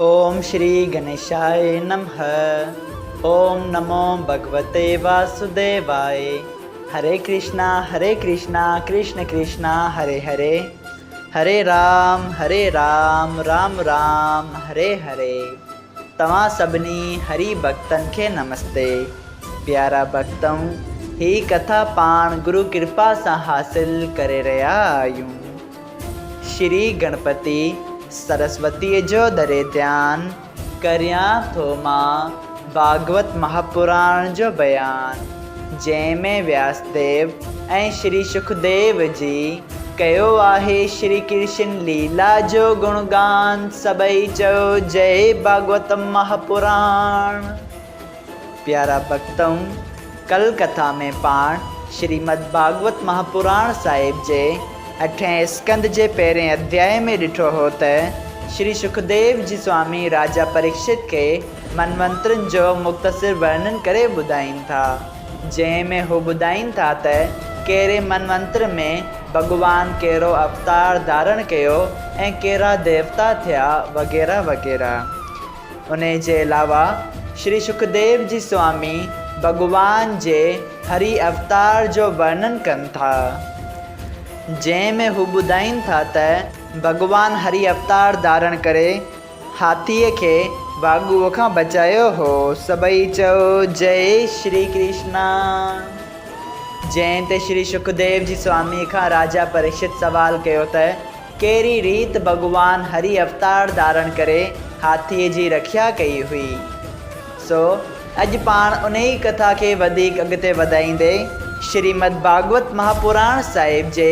اوم شري گنيشاء نمھ اوم نمو ڀڳوتي واسوديواء هري ڪرشنا هري ڪرشنا ڪرشن ڪرشنا هري هري هري رام هري رام رام رام هري هري توهان سڀني هري ڀڳتن کي نمستي پيارا ڀڳتؤ هي ڪٿا پاڻ گرو ڪرپا سان حاصل ڪري رهيا آهيون. شري گڻپتي سرسوتيء جو دري ڌيان، ڪريان ٿو مان ڀاڳوت مهاپراڻ جو بيان، جنهن ۾ وياسديو ۽ شري شڪديو جي ڪيو آهي شري ڪرشن ليلا جو گڻگان، سڀئي چئو جئي ڀاڳوت مهاپراڻ. پيارا ڀڳتؤ! ڪل ڪٿا ۾ پاڻ شريمد ڀاڳوت مهاپراڻ صاحب جي اٺين اسڪنڌ جي پهرين اڌيائي ۾ ڏٺو هو ته شري شڪديو جي سوامي راجا پريڪشت کي منونترن جو مختصر ورنن ڪري ٻڌائين ٿا، جنهن ۾ هو ٻڌائين ٿا ته ڪهڙي منونتر ۾ ڀڳوان ڪهڙو اوتار ڌارڻ ڪيو ۽ ڪهڙا ديوتا ٿيا وغيره وغيره. انهيء جي علاوه شري شڪديو جي سوامي ڀڳوان جي هري اوتار جو ورنن ڪن ٿا، جنهن ۾ هو ٻڌائين ٿا ته ڀڳوان هري اوتار ڌارڻ ڪري هاٿيء کي واڳوء کان بچايو هو. سڀئي چئو جئي شري ڪرشنا. جنهن تي شري شڪديو جي سواميء کان راجا پريڪشت سوال ڪيو ته ڪهڙي ريت ڀڳوان هري اوتار ڌارڻ ڪري هاٿيء جي رکيا ڪئي هئي. سو اڄ پاڻ انهيء ڪٿا کي وڌيڪ اڳتي وڌائيندي شريمد ڀاڳوت مهاپراڻ صاحب جي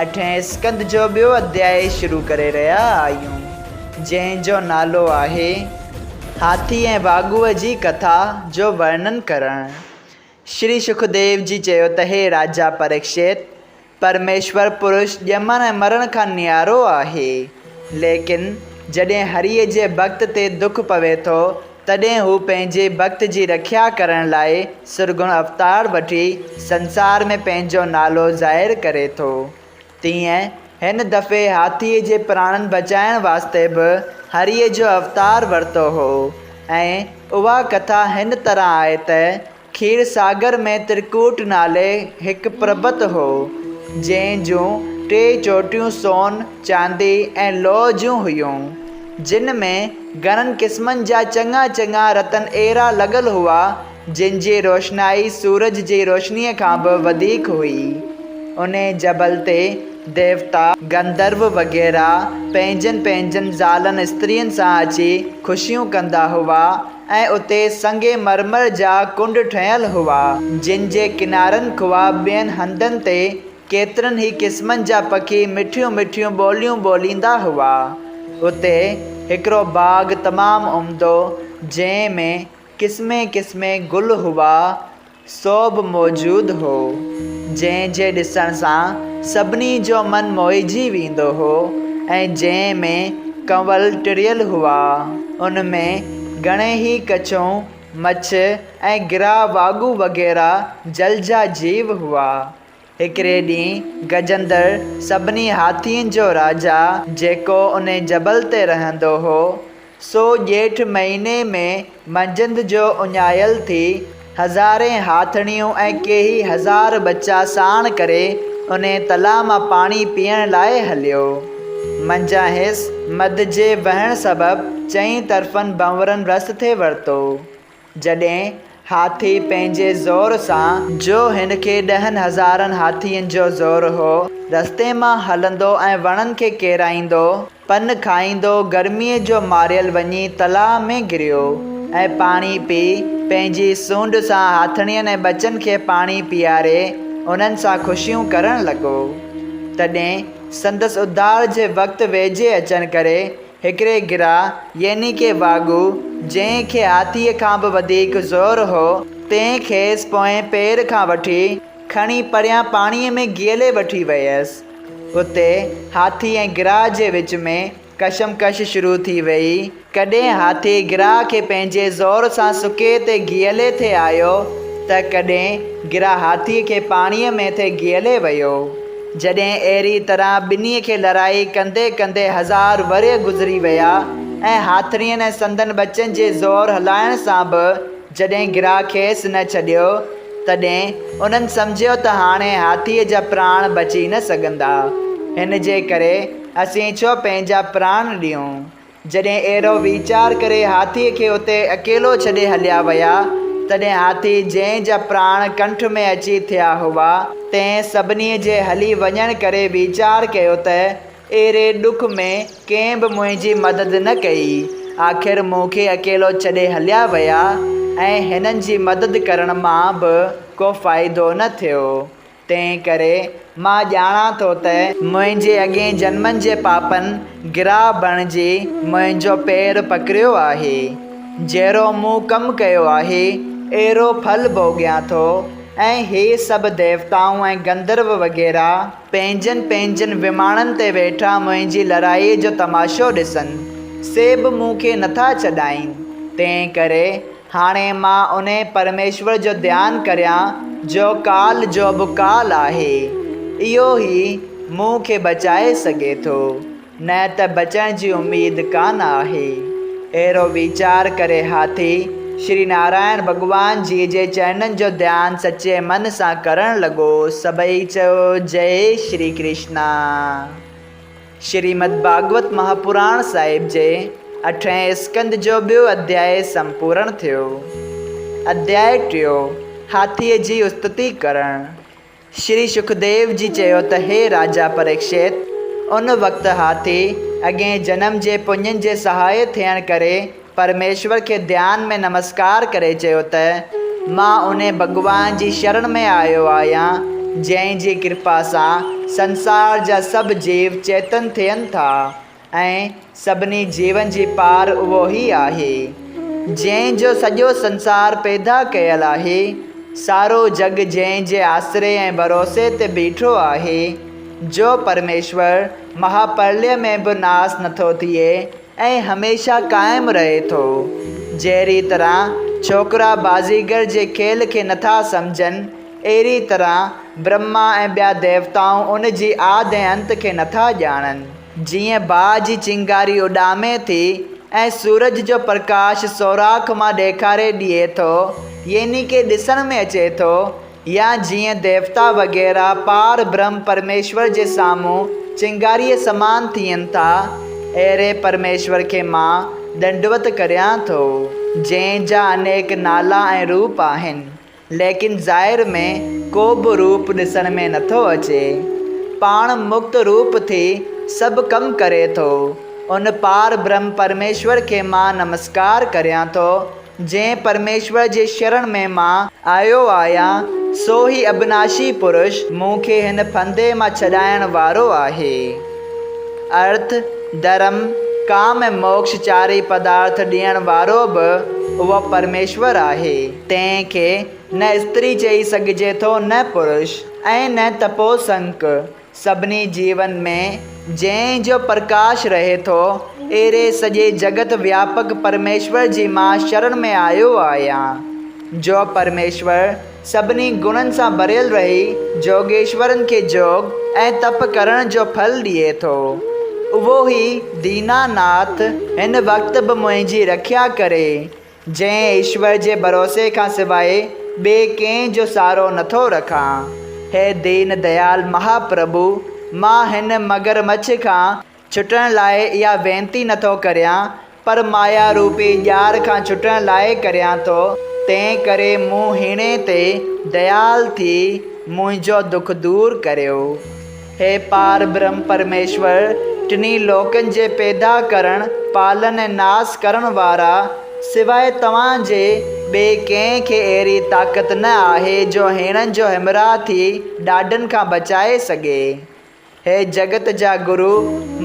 اٺين اسڪنڌ جو ٻيو اڌيائي شروع ڪري رهيا آهيون، جنهن جو نالو آهي، هاٿي ۽ واڳوء جي ڪٿا جو ورنن ڪرڻ. شري شڪديو جي چيو ته هي راجا پريڪشت! پرميشور پرش ڄمڻ ۽ مرڻ کان نيارو آهي. ليڪن جڏهن هريء جي ڀڳت تي دک پوي ٿو، تڏهن هو پنهنجي ڀڳت جي رکيا ڪرڻ لاء سرگڻ اوتار وٺي سنسار ۾ پنهنجو نالو ظاهر ڪري ٿو. تيئن هن دفعي هاٿيء جي پراڻن بچائڻ واسطي به هريء جو اوتار ورتو هو ۽ اها ڪٿا هن طرح آهي ته کير ساگر ۾ ترڪوٽ نالي هڪ پربت هو، جنهن جون ٽي چوٽيون سون، چاندي ۽ لوهه جون هيون، جن ۾ گهڻن قسمن جا چڱا چڱا رتن اهڙا لڳل هئا، جن جي روشنائي سورج جي روشنيء کان به وڌيڪ هئي. انهي جبل تي ديوتا، گنڌرو وغيره پنهنجن پنهنجن زالن استرين سان اچي خوشيون ڪندا هئا ۽ اتي سنگ مرمر جا ڪنڊ ٺهيل هئا، جن جي ڪنارن خواه ٻين هنڌن تي ڪيترن ئي قسمن جا پکي مٺيون مٺيون ٻوليون ٻوليندا هئا. اتي هڪڙو باغ تمام عمدو، جنهن ۾ قسمين قسمين گل هئا، سو به موجود هو، جنهن جي ڏسڻ سان سڀني جو من موهجي ويندو هو ۽ جنهن ۾ ڪنول ٽڙيل هئا. ان ۾ گهڻي ئي ڪڇون، مڇ ۽ گراهه واڳون وغيره جل جا جيو هئا. هڪڙي ڏينهن گجندر سڀني هاٿين جو راجا، جيڪو انهي جبل تي رهندو هو، سو ڄيٺ مهيني ۾ منجهند جو اڃايل ٿي، هزارين هاٿڻيون ۽ ڪيهي هزار ٻچا ساڻ ڪري انهي تلاء مان پاڻي پيئڻ لاء هليو. منجهانئس مڌ جي وهڻ سبب چئين طرفن ڀنورن رس ٿي ورتو. جڏهن هاٿي پنهنجي زور سان، جو هن کي ڏهن هزارن هاٿين جو زور هو، رستي مان هلندو ۽ وڻن کي ڪيرائيندو، پن کائيندو، گرميء جو ماريل وڃي تلاء ۾ گريو ۽ پاڻي پي، پنهنجي سونڍ سان هاٿڻين ۽ ٻچن کي پاڻي پياري، انهن سان خوشيون ڪرڻ لڳو. تڏهن سندس اڌار جي وقت ويجهي اچڻ ڪري، هڪڙي گراهه يعني ڪي واڳو، جنهن کي هاٿيء کان به وڌيڪ زور هو، تنهن کيس پوئين پير کان وٺي، کڻي پريان پاڻيء ۾ گهلي وٺي ويس. اتي هاٿي ۽ گراهه جي وچ ۾ ڪشمڪش شروع ٿي ويئي. ڪڏهن هاٿي گراهه کي پنهنجي زور سان سڪي تي گهلي ٿي آيو ته ڪڏهن گراهه هاٿيء کي پاڻيء ۾ ٿي گهلي ويو. جڏهن اهڙي طرح ٻنهي کي لڙائي ڪندي ڪندي هزار ورهيه گذري ويا، ۽ هاٿرين ۽ سندن ٻچن جي زور هلائڻ سان به جڏهن گراهه کيس نه ڇڏيو، تڏهن انهن سمجهيو ته هاڻي هاٿيء جا پراڻ بچي نه سگهندا. هن جي ڪري اسين ڇو پنهنجا پراڻ ڏيون؟ جڏهن اهڙو ويچار ڪري هاٿيء کي اتي اڪيلو ڇڏي هليا ويا، تڏهن هاٿي جنهن جا پراڻ ڪنٺ ۾ اچي ٿيا هئا، تنهن سڀني جي هلي وڃڻ ڪري ويچار ڪيو ته اهڙي ڏک ۾ ڪنهن به منهنجي مدد نه ڪئي. آخر مون کي اڪيلو ڇڏي هليا ويا ۽ هنن جي مدد ڪرڻ مان به ڪو فائدو نه ٿيو. تنهن ڪري مان ڄاڻان ٿو ته منهنجي اڳئين جنمن جي پاپن گراهه بڻجي منهنجو پير پڪڙيو آهي. جهڙو مون ڪم ڪيو آهي، اهڙو ڦل ڀوڳيان ٿو ۽ هي سڀ ديوتائون ۽ گنڌرو وغيره، پنهنجن پنهنجن وماڻن تي ويٺا منهنجي لڙائيء جو تماشو ڏسن، سي به مون کي نٿا ڇڏائين. تنهن ڪري هاڻي مان انهي پرميشور جو ڌيان ڪريان، جو ڪال جو به ڪال آهي. اهو ئي مون کي بچائي سگهي ٿو. نه ته بچڻ جي اميد ڪانه آهي. اهڙو ويچار ڪري هاٿي شري نارائڻ ڀڳوان جي جي چرڻن جو ڌيان سچي من سان ڪرڻ لڳو. سڀئي چيو جئي شري ڪرشنا. شريمد ڀاڳوت مهاپراڻ صاحب جي اٺين اسڪنڌ جو ٻيو اڌيائي سمپورڻ ٿيو. اڌيائي ٽيو، هاٿيء جي استتي ڪرڻ. شري شڪديو جي چيو ته هي راجا پريڪشت! ان وقت هاٿي اڳئين جنم جي پڃن جي سهائي ٿيڻ ڪري پرميشور کي ڌيان ۾ نمسڪار ڪري چيو ته مان انهي ڀڳوان جي شرڻ ۾ آيو آهيان جنهن جي ڪرپا سان سنسار جا سڀ جيو چيتن ٿين ٿا. ۽ سڀني جيون جي پار اهو ئي آهي، جنهن جو سڄو سنسار پيدا ڪيل آهي، سارو جڳ جنهن جي آسري ۽ ڀروسي تي بيٺو آهي، جو پرميشور مهاپرليه ۾ به ناس نٿو ٿئي ۽ هميشه قائم رهي ٿو. جهڙي طرح ڇوڪرا بازيگر جي کيل کي نٿا سمجهن، اهڙي طرح برهما ۽ ٻيا ديوتائون ان جي آد ۽ انت کي نٿا ڄاڻن. جيئن باهه جي چنگاري اڏامي ٿي ۽ سورج جو پرڪاش سوراخ مان ڏيکاري ڏئي ٿو يعني ڪي ڏسڻ ۾ اچي ٿو يا جيئن ديوتا وغيره پار برهم پرميشور جي سامهون چنگاريء سمان ٿين ٿا، اهڙي پرميشور کي مان ڏنڊوت ڪريان ٿو، جنهن جا انيڪ نالا ۽ روپ آهن. ليڪن ظاهر ۾ ڪو به روپ ڏسڻ ۾ نٿو اچي. پاڻ مڪت روپ ٿي سڀ ڪم ڪري ٿو. ان پار برهم پرميشور کي مان نمسڪار ڪريان ٿو، جنهن پرميشور جي شرڻ ۾ مان آيو آهيان، سو ئي ابناشي پرش مون کي هن ڦندي مان ڇڏائڻ وارو آهي. ارٿ، ڌرم، ڪام ۽ موڪش چارئي پدارٿ ڏيڻ وارو به اهو پرميشور آهي. تنهن کي نه استري چئي سگهجي ٿو نه پرش ۽ نه تپوسنڪ. سڀني جيون ۾ جنهن جو پرڪاش رهي ٿو، اهڙي سڄي جڳت وياپڪ پرميشور جي مان شرڻ ۾ آيو آهيان. جو پرميشور سڀني گڻن سان ڀريل رهي جوڳيشورن کي جوڳ ۽ تپ ڪرڻ جو ڦل ڏئي ٿو، اهو ئي ديناناٿ هن وقت به منهنجي رکيا ڪري. جنهن ايشور جي ڀروسي کان سواء ٻئي ڪنهن جو سهارو نٿو رکان. هي دين ديال مهاپرڀو! مان هن مگرمڇ کان ڇٽڻ لاء اها وينتي نٿو ڪريان، پر مايا روپي ڄار کان ڇٽڻ لاء ڪريان ٿو، تنهن ڪري مون هيڻي تي ديال ٿي منهنجو دک دور ڪريو. هي پار برهم پرميشور، ٽنهي لوڪن جي پيدا ڪرڻ، پالن ۽ ناس ڪرڻ وارا، سواء توهان جي ٻئي ڪنهن کي اهڙي طاقت نه آهي جو هيڻن جو همراهه ٿي ڏاڍن کان بچائي سگهي. هي جڳت جا گرو،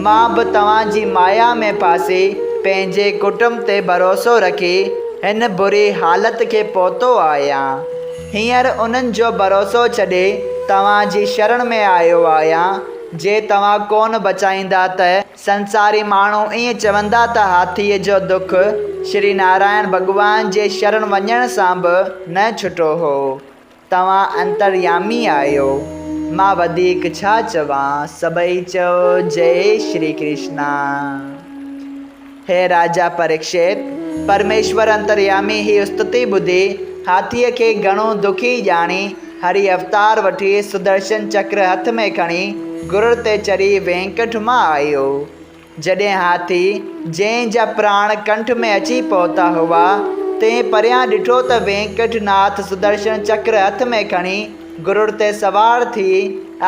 مان به توهان جي مايا ۾ ڦاسي پنهنجي ڪٽنب تي ڀروسو رکي هن بري حالت کي پهتو آهيان. هينئر انهن جو ڀروسو ڇڏي توهان جي شرڻ ۾ آيو آهيان. جي توهان ڪونه بچائيندا ته سنساري ماڻهو ائين چوندا ته هاٿيء جو دک شري نارائڻ ڀڳوان جي شرڻ وڃڻ سان به نه ڇٽو هو. توهان انتريامي آهيو. مان وڌيڪ ڇا چوان؟ سڀئي چئو جئي شري ڪرشنا. هي راجا پريڪشت! پرميشور انتريامي هي استتي ٻڌي، هاٿيء کي گهڻو دکي ڄاڻي، هري اوتار وٺي، سدرشن چڪر هٿ ۾ کڻي، گرڙ تي چڙهي وينڪٺ مان آيو. جڏهن هاٿي، جنهن جا پراڻ ڪنٺ ۾ اچي پهتا هئا، تنهن پريان ڏٺو ته وينڪٺ ناٿ سدرشن چڪر هٿ ۾ کڻي، گرڙ تي سوار ٿي،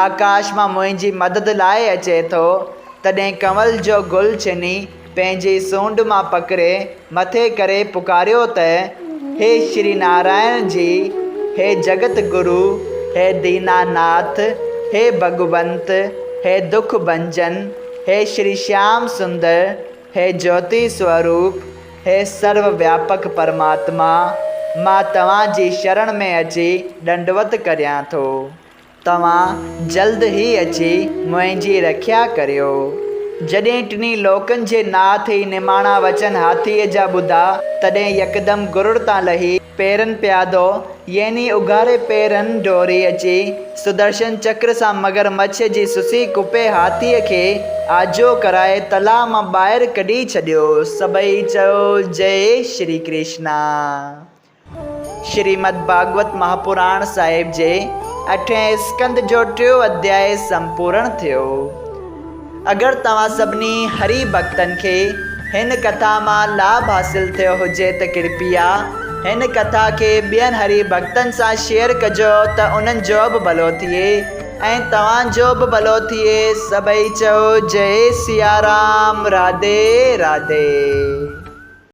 آڪاش مان منهنجي مدد لاء اچي ٿو، تڏهن ڪنول جو گل ڇني، پنهنجي سونڊ مان پڪڙي، مٿي ڪري پڪاريو ته، هي شري نارائڻ جي، هي جڳت گرو، هي ديناناٿ، هي ڀڳونت، هي دک ڀنجن، هي شري شيام سندر، هي جوتي سوروپ، هي سرو وياپڪ پرماتما، مان توهان جي شرڻ ۾ اچي ڏنڊوت ڪريان ٿو. توهان جلد ئي اچي منهنجي رکيا ڪريو. جڏهن ٽنهي لوڪن جي ناٿ هي نماڻا وچن هاٿيء جا ٻڌا، تڏهن يڪدم گرڙ تان لهي، پيرن پيادو، يعني اگهاڙي پيرن ڊوڙي اچي، سدرشن چڪر سان مگر مڇ جي سسي ڪپي هاٿيء کي آجو ڪرائي تلاء مان ٻاهر ڪڍي ڇڏيو. سڀئي چيو، جئي شري ڪرشنا. شريمد ڀاڳوت مهاپراڻ صاحب جي اٺين اسڪنڌ جو ٽيون اڌيائي سمپورڻ ٿيو. اگر توهان سڀني هري ڀڳتن کي هن ڪٿا مان لاڀ حاصل ٿيو هجي ته ڪرپيا هن ڪٿا کي ٻين هري ڀڳتن سان شيئر ڪجو ته انهن جو به ڀلو ٿئي ۽ توهان جو به ڀلو ٿئي. سڀئي چئو جئي سيارام راڌي راڌي.